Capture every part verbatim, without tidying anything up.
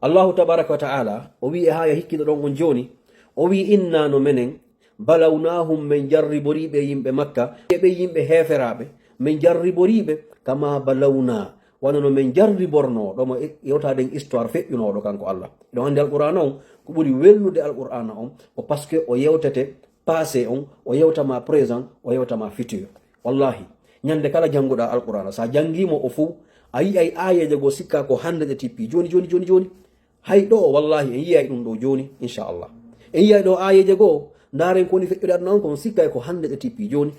Allahu tabaraka wa ta'ala o wi'i e haya hikkino ɗon on jooni, o wi'i, "Inna no menen, balawnahum, men jarriborii ɓe yimɓe Makka, e ɓe yimɓe heeferaaɓe, men jarriborii ɓe, kama balawna, wano no men jarribornoo." Ɗo mo yewtaɗen histoire feƴƴunooɗo kanko Allah. Ɗo hannde Alqur'aana on, ko ɓuri welnude Alqur'aana on, ko parce que o yewtete passé on, o yewta ma présent, o yewta ma futur. Wallahi, ñande kala jannguɗa Alqur'aana, sa janngi mo o fow, a yi'ay aayeeje goo sikka ko hannde ɗe tippi. Jooni, jooni, jooni, jooni. Hay ɗo, wallahi, en yi'ay ɗum ɗo jooni, inchallah. En yi'ay ɗo aayeeje goo, ndaaren ko woni feƴƴude aduna on, kono sikkay ko hannde ɗe tippi jooni.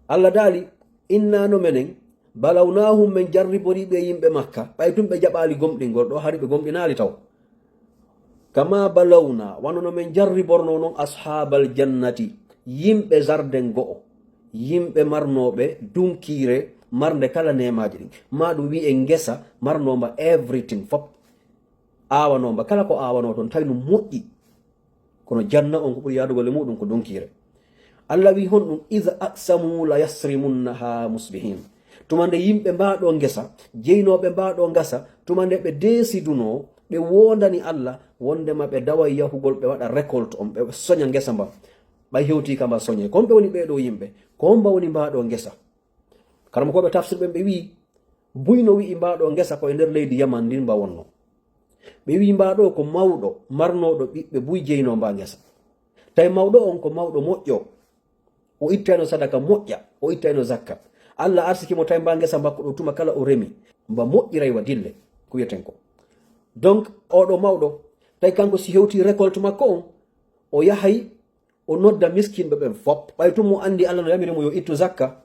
Allah daali, "Inna no menen, balawnahum, men jarriborii ɓe yimɓe Makka, ɓay tun ɓe jaɓaali gomɗingol, ɗo hari ɓe gomɗinaali taw. Kama balawna, wano no men jarribornoo non ashaabal jannati, yimɓe zarden go'o, yimɓe marnooɓe dunkiire marnde kala neemaaji ɗin, maa ɗum wi'e ngesa marnoomba everything fop, aawanoomba kala ko aawanoo toon, tawi no moƴƴi. Kono janna on ko ɓuri yaadugol e muɗum ko dunkiire." Allah wi'i honɗum? "Iza aqsamu la yasrimunnaha musbihin." Tuma nde yimɓe mbaaɗo ngesa, jeynooɓe mbaaɗo ngasa, tuma nde ɓe deesidunoo, ɓe woondani Allah, wondema ɓe daway yahugol, ɓe waɗa récolte on, ɓe soña ngesa mba. Ɓay hewtii ka mba soñe. Ko homɓe woni ɓee ɗoo yimɓe? Ko homba woni mbaaɗo ngesa? Karamokooɓe tafsir ɓen ɓe wi'i, buy no wi'i mbaaɗo ngesa ko e nder leydi Yaman ndin mba wonno. Ɓe wi'i mbaaɗo ko mawɗo, marnooɗo ɓiɓɓe buy jeynoo mba ngesa. Tawi mawɗo on ko mawɗo moƴƴo. O ittayno sadaka moƴƴa, o ittayno zakka. Allah arsiki mo tawi mba ngesa makko ɗo tuma kala o remi. Mba moƴƴiray wa dille, ko wiyeten ko. Donc, oɗo mawɗo, tawi kanko si hewti récolte makko on, o yahay, o nodda miskinɓe ɓen fop. Ɓay tun mo andi Allah no yamiri mo yo ittu zakka,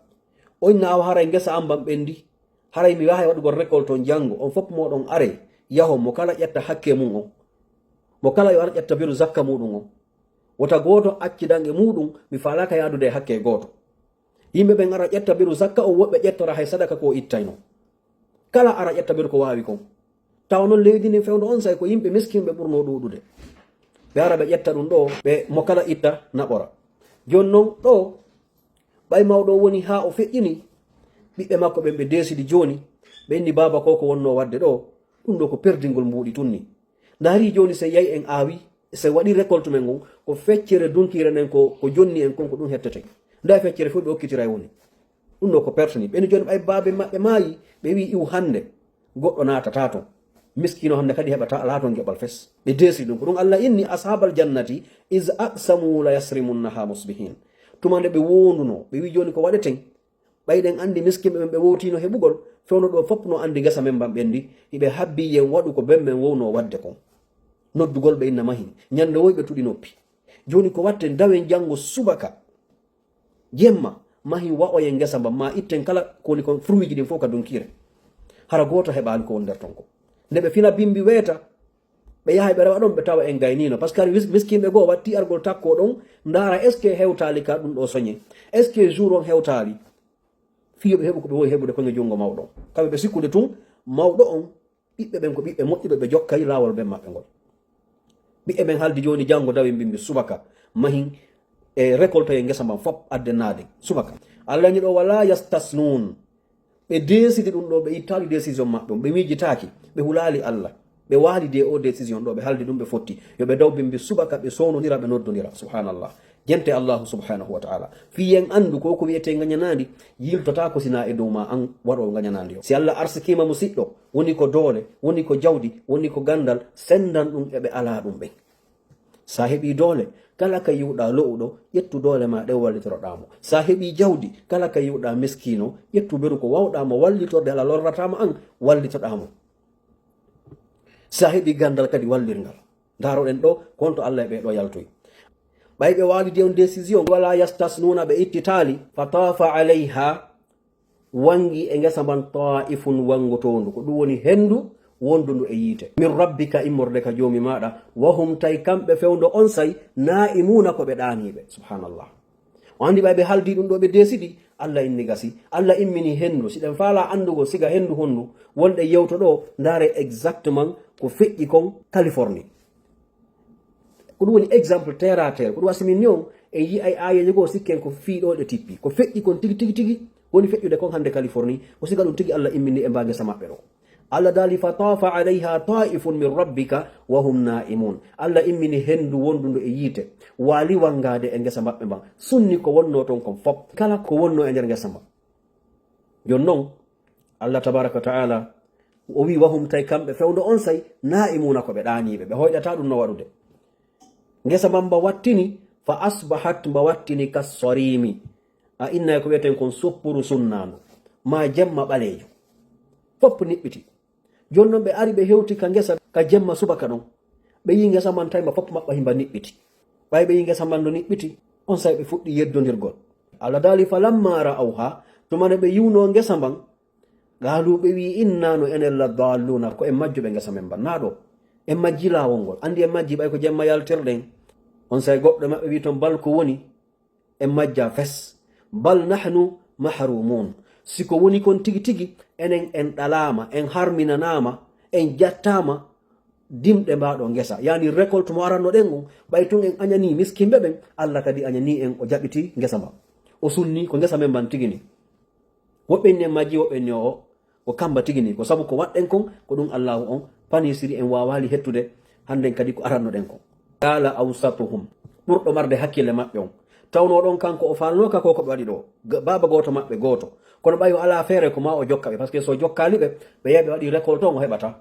o inna awa haray ngesa am ban ɓendi, haray mi yahay waɗugol récolte on janngo, on fop moɗon arey, yahon, mo kala ƴetta hakke mum on. Mo kala yo ar ƴetta beru zakka muɗum on. Wota gooto accidan e muɗum, mi faalaaka yaadude e hakke gooto. Yimɓe ɓen ara ƴetta beru zakka on, woɓɓe ƴettora hay sadaka ko ittayno. Kala ara ƴetta beru ko waawi kon. Tawa non leydi ndin fewndo on say ko yimɓe miskinɓe ɓurno ɗuuɗude. Ɓe ara ɓe ƴetta ɗum ɗo, ɓe mo kala itta naɓora. Jooni non ɗo, ɓay mawɗo o woni haa o feƴƴini, ɓiɓɓe makko ɓen ɓe deesidi jooni, ɓe inni baaba ko ko wonno wadde ɗo, ɗum ɗo ko perdingol mbuuɗi tun ni. Ndaari jooni, se yahi en aawi, se waɗi récolte men ngon, ko feccere dunkiire nden ko, ko jonni en kon, ko ɗum hettete. Nda feccere fof ɓe okkitiray woni. Ɗum ɗo ko perte ni. Ɓeni jooni ɓay baabe maɓɓe maayi, ɓe wi'i iwu hannde, goɗɗo naatata ton. Miskino hannde kadi heɓata, alaa ton geɓal fes. Ɓe deesi ɗum. Ko ɗum Allah inni, "Ashabal jannati, iz aqsamu la yasrimunnaha musbihin." Tuma nde ɓe wonduno, ɓe wi'i jooni ko waɗeten, ɓay ɗen andi miskinɓe ɓen ɓe wowtino heɓugol, fewndo ɗo fop no andi ngesa men mban ɓendi, hiɓe habbi yen waɗu ko ben men wowno wadde kon. Noddugol ɓe inna mahin. Ñande woy ɓe tuɗi noppi. Jooni ko watten, dawen janngo subaka. Jemma, mahin wa'oyen ngesa mban, ma itten kala ko woni kon fruitji ɗin fof ka dunkiire. Hara gooto heɓaali ko woni nder ton ko. Nde ɓe fina bimbi weeta, ɓe yahay ɓe rewa ɗon, ɓe tawa en gaynino. Parce que hari mis-, miskinɓe goo watti argol takko ɗon, ndaara est-ce que hewtaali ka ɗum ɗo soñe? Est-ce que jour on hewtaali? Fii yo ɓe heɓu ko ɓe wowi heɓude koñe junngo mawɗo on. Kamɓe ɓe sikkude tun, mawɗo on, ɓiɓɓe ɓen ko ɓiɓɓe moƴƴuɓe, ɓe jokkay laawol ben maɓɓe ngol. Ɓiɓɓe ɓen haldi jooni, janngo dawe mbimbi subaka, mahin e récolte e ngesa mban fop adde naade subaka. Allah ni ɗo, "Wala yastasnun." Ɓe deesidi ɗum ɗo, ɓe ittaali décision maɓɓe on, ɓe miijitaaki, ɓe hulaali Allah, ɓe waali de o décision ɗo, ɓe haldi ɗum, ɓe fotti. Yo ɓe daw bimbi subaka, ɓe sownondira, ɓe noddondira. Subhanallah. Jente Allahu subhanahu wa ta'ala. Fii yen anndu ko ko wi'etee ngañanaandi, yiltotaako sinaa e dow ma an waɗoowo ngañanaandi o. Si Allah arsikiima musiɗɗo, woni ko doole, woni ko jawdi, woni ko ganndal, senndan ɗum e ɓe alaa ɗum ɓen. Sa heɓii doole, kala ka yi'uɗaa lo'uɗo, ƴettu doole maa ɗen wallitoroɗaa mo. Sa heɓii jawdi, kala ka yi'uɗaa miskiino, ƴettu beru ko waawɗaa mo wallitorde, Alla lorrataa ma an, wallitoɗaa mo. Sa heɓii ganndal kadi, wallir ngal. Ndaaroɗen ɗo, ko honto Alla e ɓee ɗo yaltoyi. Ɓay ɓe waalidi on décision, wala yastasnuuna, ɓe ittitaali, fa taafa alayha, wanngi e ngesa mban taa'ifun, wanngotoondu, ko ɗum woni henndu wondundu e yiite. Min rabbika, immorde ka Joomi maaɗa, wa hum, tawi kamɓe fewndo onsay, naa'imuuna, ko ɓe ɗaaniiɓe. Subhanallah. O anndi ɓay ɓe haldi ɗum ɗo, ɓe deesidi, Alla inni gasi. Alla immini henndu. Si ɗen faalaa anndugol siga henndu honndu, wonɗen yewto ɗo, ndaare exactement ko feƴƴi kon Californie. Ko ɗum woni exemple terre à terre. Ko ɗum wasi min ni on, en yi'ay aayeeje goo, sikken ko fii ɗo ɗe tippi. Ko feƴƴi kon tigi, tigi, tigi, woni feƴƴude kon hannde Californie, ko siga ɗum tigi Alla immini e mbaa ngesa maɓɓe ɗo. Allah daali, "Fa taafa alayha taa'ifun min rabbika wa hum naa'imun." Allah immini henndu wondu ndu e yiite, waali wanngaade e ngesa maɓɓe mban, sunni ko wonnoo ton kon fop, kala ko wonnoo e nder ngesa mban. Jooni non, Allah tabaaraka wa ta'ala o wi'i, "Wa hum," tawi kamɓe fewndo on say, "naa'imuuna," ko ɓe ɗaaniiɓe, ɓe hoyɗataa ɗum no waɗude. Ngesa mban mba wattini, "fa asbahat," mba wattini, "kas-sariimi." A innay ko wi'eten kon suppuru sunnaandu, maa jemma ɓaleejo. Fop niɓɓiti. Jooni non ɓe ari ɓe hewti ka ngesa ka jemma subaka ɗon. Ɓe yi'i ngesa mban tawi mba fop maɓɓa himba niɓɓiti. Ɓay ɓe yi'i ngesa mban no niɓɓiti, on say ɓe fuɗɗi yeddondirgol. Allah daali, "Falamma ra'awha," tumane ɓe yi'unoo ngesa mban, "qaalu," ɓe wi'i, "inna no enen la daalluuna, ko en majjuɓe ngesa men mban. Naa ɗoo. En majji laawol ngol. Anndi en majji ɓay ko jemma yaltirɗen." On say goɗɗo maɓɓe wi'i ton, "Bal ko woni, en majjaa fes. Bal nahnu mahrumun. Si ko woni kon tigi tigi, enen en ɗalaama, en harminanaama, en jattaama dimɗe mbaa ɗoo ngesa." Yaani récolte mo aranno ɗen on, ɓay tun en añanii miskinɓe ɓen, Allah kadi añanii en, o jaɓiti ngesa mban. O sunni ko ngesa men mban tigi ni. Woɓɓe ni en majji, woɓɓe ni o, o kamba tigi ni. Ko sabu ko waɗɗen kon, ko ɗum Allaahu on panisiri en, waawaali hettude hannden kadi ko aranno ɗen kon. Qaala awsatuhum, ɓurɗo marde hakkille maɓɓe on. Tawnoo ɗon kanko o faalnooka ko ko ɓe waɗi ɗoo. Ga-, baaba gooto maɓɓe gooto. Kono ɓay o alaa feere ko maa o jokka ɓe, parce que so jokkaali ɓe, ɓe yeeɓe waɗi récolte on o heɓata.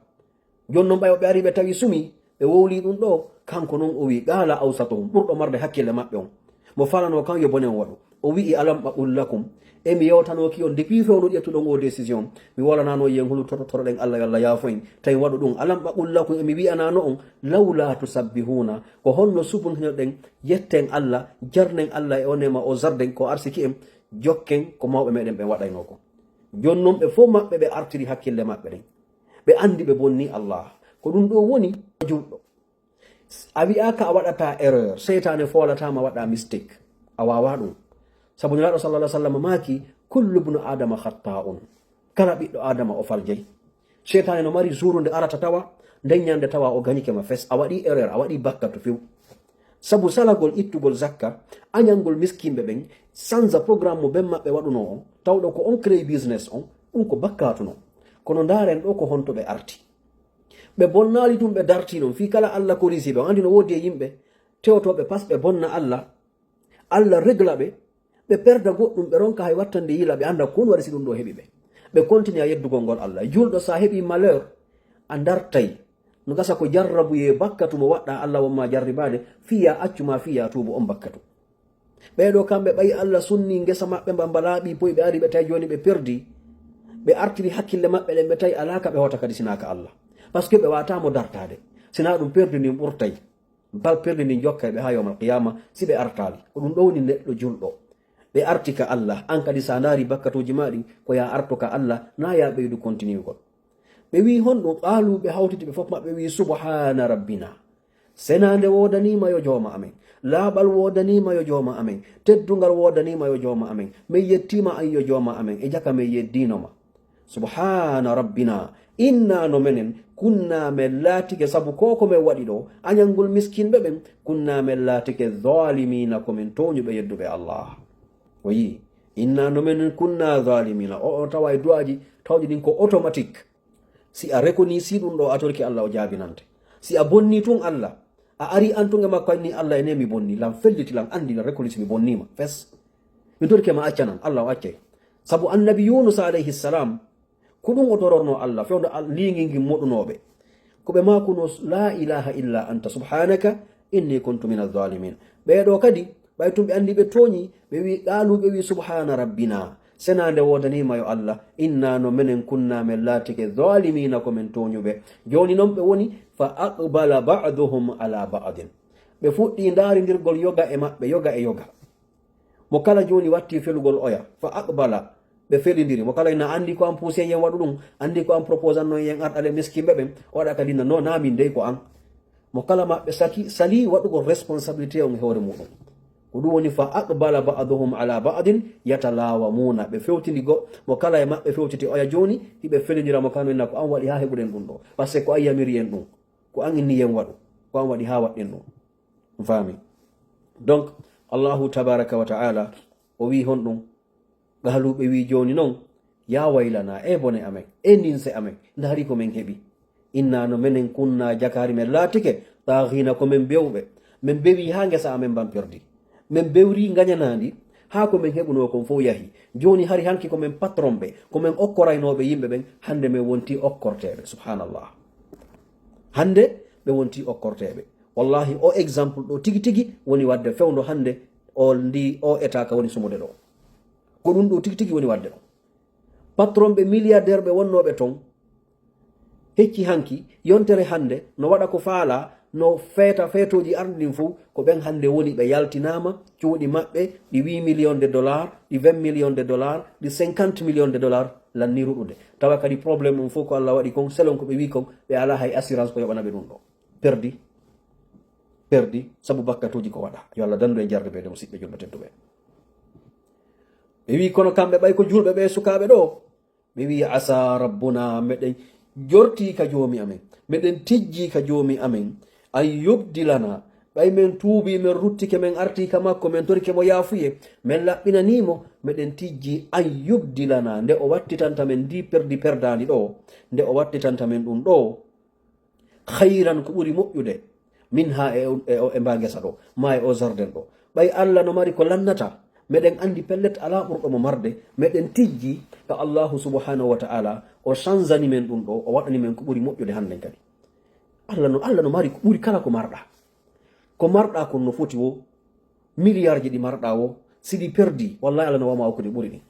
Jooni non ɓay o ɓe ari ɓe tawi sumi, ɓe wowli ɗum ɗoo, kanko non o wi'i, qaala awsatuhum, ɓurɗo marde hakkille maɓɓe on. Mo faalanoo kan yo bone on waɗu. O wi'i, "Alam aqul lakum," emi yewtanooki on depuis fewndo ƴettuɗon o décision. Mi wolanaano yen hulu toto toroɗen Allah yo Allah yaafo en. Tawi waɗu ɗum. "Alam aqul lakum," emi wi'anaano on, "lawla tusabbihuna," ko honno subuntinirɗen, yetten Allah, jarnen Allah e o neema o zarden ko arsiki en, jokken ko mawɓe meɗen ɓen waɗaynoo kon. Jooni non ɓe fof maɓɓe ɓe artiri hakkille maɓɓe ɗen. Ɓe anndi ɓe bonni Allah. Ko ɗum ɗoo woni julɗo. A wi'aaka a waɗataa erreur, seytaane foolataa ma waɗa mistake. A waawaa ɗum. Sabu Nelaaɗo sallallahu alaihi wasallam maaki, "Kullu ibnu Adama khatta'un." Kala ɓiɗɗo Adama o faljay. Seytaane no mari zuuru nde arata tawa, nden ñande tawa o gañike ma fes. A waɗi erreur, a waɗi bakkatu few. Sabu salagol ittugol zakka, añangol miskinɓe ɓen, sanza programme mo ben maɓɓe waɗunoo on, tawɗo ko on créé business on, ɗum ko bakkatu non. Kono ndaaren ɗoo ko honto ɓe arti. Ɓe bonnaali ɗum, ɓe dartii ɗum. Fii kala Allah korisi ɓe. On anndi no woodi e yimɓe tewtooɓe pas ɓe bonna Allah, Allah regla ɓe, ɓe perda goɗɗum, ɓe ronka hay wattande yila, ɓe annda ko ɗum waɗi si ɗum ɗoo heɓi ɓe. Ɓe continue a yeddugol ngol Allah. Julɗo, so a heɓi malheur, a dartay. No gasa ko jarrabuyee bakkatu mo waɗɗaa, Allah won ma jarribaade, fii ya accu ma, fii ya tuubu on bakkatu. Ɓee ɗoo kamɓe ɓay Allah sunni ngesa maɓɓe mba, mba laaɓi poy, ɓe ari ɓe tawi jooni ɓe perdi. Ɓe artiri hakkille maɓɓe ɗen, ɓe tawi alaa ka ɓe hoota kadi sinaa ka Allah. Parce que ɓe waataa mo dartaade. Sinaa ɗum perdi ndin ɓurtay. Bal perdi ndin jokkay ɓe haa yawmal qiyaama si ɓe artaali. Ko ɗum ɗoo woni neɗɗo julɗo. Ɓe arti ka Allah, an kadi sa ndaari bakkatuuji maa ɗin, ko ya arto ka Allah, naa ya ɓeydu kontiniyugol. Ɓe wi'i honɗum? Qaalu, ɓe hawtiti ɓe fof maɓɓe wi'i, "Subhaana rabbina." Senaande woodanii ma yo jooma amen. Laaɓal woodanii ma yo jooma amen. Teddungal woodanii ma yo jooma amen. Men yettii ma an yo jooma amen. E jaka men yeddiino ma. Subhaana rabbina. Inna no menen, kunna men laatike, sabu ko ko men waɗi ɗoo, añangol miskinɓe ɓen, kunna men laatike zaalimiina, ko men tooñuɓe yedduɓe Allah. O yi'i, inna no menen kunna zaalimiina. O, o tawa e du'aaji tawɗi ɗin ko automatique. Si a reconnaissii ɗum ɗoo, a torike Allah, o jaabinante. Si a bonnii tun Allah, a arii an tun e makko, a inni, "Allah, ene mi bonnii, lan felliti, lan anndi, lan reconnaissii mi bonniima, fes. Mi torike ma, accanan." Allah o accay. Sabu annabi Yunusa alayhi salam, ko ɗum o torornoo Allah, fewndo al-, liingi ngin moɗunooɓe. Ko ɓe maakunoo, "La ilaha illa anta subhanaka inni kuntu mina zalimin." Ɓee ɗoo kadi, ɓay tun ɓe anndi ɓe tooñii, ɓe wi'i, qaalu, ɓe wi'i, "Subhaana rabbina." Senaande woodanii ma yo Allah, inna no menen kunna men laatike zaalimiina ko men tooñuɓe. Jooni non ɓe woni, fa aqbala ba'duhum ala ba'din. Ɓe fuɗɗii ndaarindirgol yoga e maɓɓe, yoga e yoga. Mo kala jooni watti felugol oya, fa aqbala, ɓe felindiri. Mo kala ina anndi ko an puusi en yen waɗu ɗum, anndi ko an proposanno yen arɗale miskinɓe ɓen, o waɗa kadi no, no, naa min dey ko an. Mo kala maɓɓe saki, salii waɗugol responsabilité on e hoore muɗum. Ko ɗum woni fa aqbala ba'duhum ala ba'din yatalawamuna. Ɓe fewtindi go, mo kala e maɓɓe fewtiti oya jooni, hiɓe felindira mo kano ina ko an waɗi haa heɓuɗen ɗum ɗo. Parce que ko an yamiri en ɗum, ko an inni yen waɗu, ko an waɗi haa waɗɗen ɗum. On faami? Donc, Allahu tabaraka wa ta'ala, o wi'i honɗum? Qaalu, ɓe wi'i jooni non, Ya waylana, e bone amen, e ninse amen, ndaari ko men heɓi. Inna, no menen kunna, jakaari men laatike, taahiina, ko men bewɓe. Men bewi haa ngesa amen mban perdi. Men bewri ngañanaandi, haa ko men heɓunoo kon fow yahi. Jooni hari hanki ko men patron ɓe, ko men okkoraynooɓe yimɓe ɓen, hannde men wonti okkorteeɓe. Subhanallah. Hannde ɓe wonti okkorteeɓe. Wallahi, o exemple ɗo tigi tigi woni wadde fewndo hannde o ndi, o état ka woni sumude ɗo. Ko ɗum ɗo tigi tigi woni wadde ɗo. Patron ɓe, milliardaire ɓe wonnooɓe ton, hecci hanki, yontere hannde, no waɗa ko faala, no feeta feetooji arɗi ɗin fow, ko ɓen hannde woni ɓe yaltinaama, cuuɗi maɓɓe, ɗi huit millions de dollars, ɗi vingt millions de dollars, ɗi cinquante millions de dollars, lanni ruɗude. Tawa kadi problème on fow ko Allah waɗi kon, selon ko ɓe wi kon, ɓe alaa hay assurance ko yoɓana ɓe ɗum ɗo. Perdi, perdi, sabu bakkatuuji ko waɗa. Yo Allah dandu en jarribeede, musiɓɓe julɓe tedduɓe. Ɓe wi, kono kamɓe ɓay ko julɓe ɓe sukaaɓe ɗo, ɓe wi, asa rabbuna, meɗen jorti ka joomi amen, meɗen tijji ka joomi amen, an yubdilana, ɓay men tuubi, men ruttike, men arti ka makko, men torike mo yaafuye, men laɓɓinani mo, meɗen tijji an yubdilana, nde o wattitanta men ndi perdi perdaandi ɗo, nde o wattitanta men ɗum ɗo, khayran, ko ɓuri moƴƴude, minha, e, e, e mbaa ngesa ɗo, ma e o jardin ɗo. Ɓay Allah no mari ko lannata, meɗen anndi pellet alaa ɓurɗo mo marde, meɗen tijji ka Allahu subhanahu wa ta'ala, o sanzani men ɗum ɗo, o waɗani men ko ɓuri moƴƴude hannden kadi. Allah no, Allah no mari ko ɓuri kala ko marɗa. Ko marɗa kon no foti wo milliardji ɗi marɗa wo, si ɗi perdi, wallahi Allah no wama okkude ɓuri ɗin.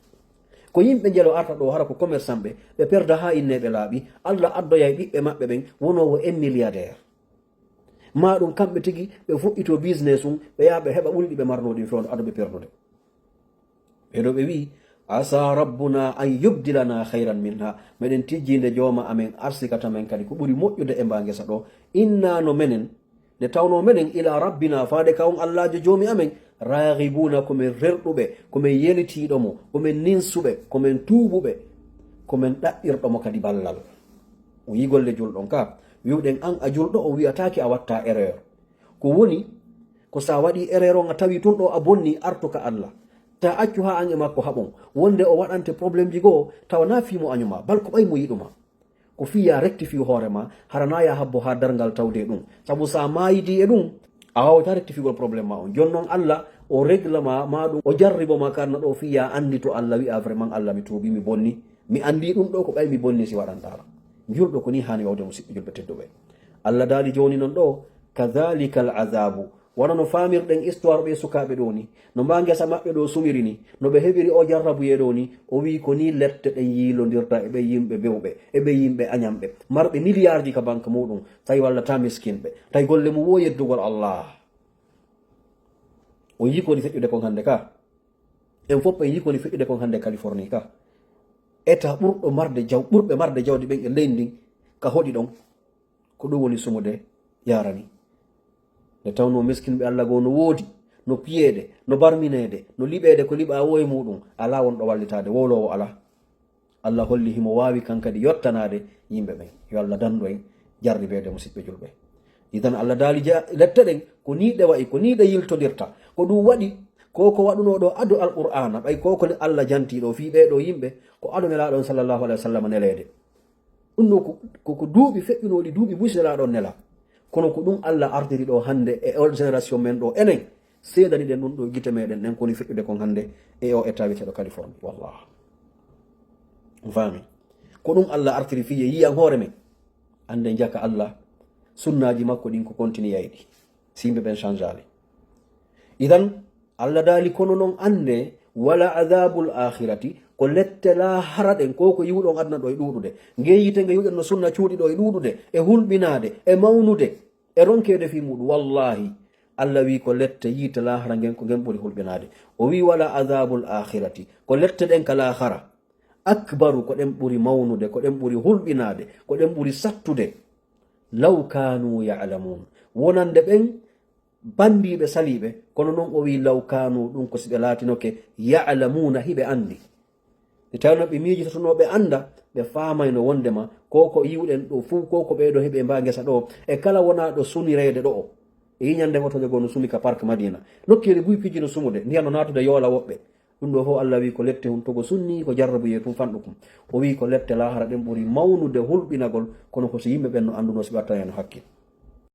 Ko yimɓe njelo arta ɗo, hara ko commerçant ɓe, ɓe perda haa inne ɓe laaɓi, Allah addoyay ɓiɓɓe maɓɓe ɓen wonoowo en milliardaire. Ma ɗum kamɓe tigi ɓe fuɗɗito business um, ɓe yaha ɓe heɓa ɓuri ɗi ɓe marnoo ɗin fewndo ado ɓe perdude. Ɓe ɗo ɓe wi, asa rabbuna an yubdilana khayran minha, meɗen tijjinde jooma amen arsikata men kadi ko ɓuri moƴƴude e mba ngesa ɗo, inna no menen, nde tawnoo menen ila rabbina, faade ka on Allaajo joomi amen, raaghibuuna, ko men rerɗuɓe, ko men yelitiiɗo mo, ko men ninsuɓe, ko men tuubuɓe, ko men ɗaɓɓirɗo mo kadi ballal. O yii golle julɗon ka, wi'uɗen an a julɗo, o wi'ataake a watta erreur. Ko woni, ko sa waɗi erreur on a tawi tun ɗo a bonni, artu ka Allah. Ta accu haa an e makko haɓon. Wonde o waɗante problèmeji goo, tawa na fii mo añuma, bal ko ɓay mo yiɗuma. Ko fii ya rectifie hoore ma, hara na ya habbo haa darngal tawde e ɗum. Sabu sa maayidi e ɗum, a waawata rectifigol problème ma on. Jon non Allah, o régla ma, ma ɗum, o jarribo ma ka aduna ɗo fii ya anndi to Allah wi'a vraiment Allah mi tuubi, mi bonni. Mi anndi ɗum ɗo ko ɓay mi bonni si waɗantaala. Julɗo ko ni haani wawde musiɓɓe julɓe tedduɓe. Allah daali jooni non ɗo, kadhalika al azabu. Wano no faamirɗen histoire ɓee sukaaɓe ɗoo ni, no mbaa ngesa maɓɓe ɗoo sumiri ni, no ɓe heɓiri oo jarrabuyee ɗoo ni, o wi'i ko nii lette ɗen yiilondirta e ɓee yimɓe bewɓe, e ɓee yimɓe añamɓe, marɓe miliyaarji ka banque muuɗum, tawi walla ta miskinɓe, tawi golle mum wo yeddugol Allah. On yii ko woni feƴƴude kon hannde ka? En fof en yii ko woni feƴƴude kon hannde Californie ka? État ɓurɗo marde jaw-, ɓurɓe marde jawdi ɓen e leydi ndin, ka hoɗi ɗon? Ko ɗum woni sumude yarani. Nde tawnoo miskinɓe Allah goo no woodi, no piyeede, no barmineede, no liɓeede ko liɓaa woo e muuɗum, alaa wonɗo wallitaade, wowloowo alaa. Allah holli himo waawi kan kadi yottanaade yimɓe ɓen. Yo Allah dandu en jarribeede, musiɓɓe julɓe. Idan Allah daali ja-, lette ɗen, ko nii ɗe wa'i, ko nii ɗe yiltondirta. Ko ɗum waɗi, ko ko waɗunoo ɗo ado Alqur'aana, ɓay ko ko Allah jantii ɗo fii ɓee ɗoo yimɓe, ko ado Nelaaɗo on sallallahu alaihi wa sallam neleede. Ɗum ɗo ko, ko, ko duuɓi feƴƴunooɗi, duuɓi buy Nelaaɗo on nelaa. Kono ko ɗum Allah artiri ɗo hannde e on génération men ɗo, enen seedani ɗen ɗum ɗo gite meɗen ɗen, ko woni feƴƴude kon hannde e o état wiyeteeɗo Californie. Wallah. On faami? Ko ɗum Allah artiri fii e yiyan hoore men. Annde njaka Allah, sunnaaji makko ɗin ko continue yayɗi. Si yimɓe ɓen changeali. Idan, Allah daali, kono non annde, wala adabul akhirati, ko lette laahara ɗen, ko ko yiwuɗon aduna ɗo e ɗuuɗude. Nge yiite nge yiwuɗen no sunna cuuɗi ɗo e ɗuuɗude, e hulɓinaade, e mawnude, e ronkeede fii muuɗum. Wallahi, Allah wi ko lette yiite laahara ngen, ko ngen ɓuri hulɓinaade. O wi wala adabul akhirati, ko lette ɗen ka laahara. Akbaru, ko ɗen ɓuri mawnude, ko ɗen ɓuri hulɓinaade, ko ɗen ɓuri sattude. Law kanu ya'lamun. Wonande ɓen banndiiɓe saliiɓe, kono non o wi'i, "Law kanu", ɗum ko si ɓe laatinoke, "ya'lamuna", hiɓe anndi. Nde tawnoo ɓe miijitotonoo, ɓe annda, ɓe faamayno wondema ko ko yiwɗen ɗo fuu, ko ko ɓee ɗo heɓi e mbaa ngesa ɗo, e kala wonaa ɗo sunireede ɗo. E yi'i ñannde wooto jogo no sumi ka Park Madina. Nokkeeli buy piji no sumude, ndiyan no naatude yoola woɓɓe. Ɗum ɗo fof Allah wi ko lette hun togo sunni ko jarrabuyee tun fanɗukum. O wi ko lette lahara ɗen ɓuri mawnude hulɓinagol, kono ko si yimɓe ɓen no anduno si ɓe wattayano hakkil.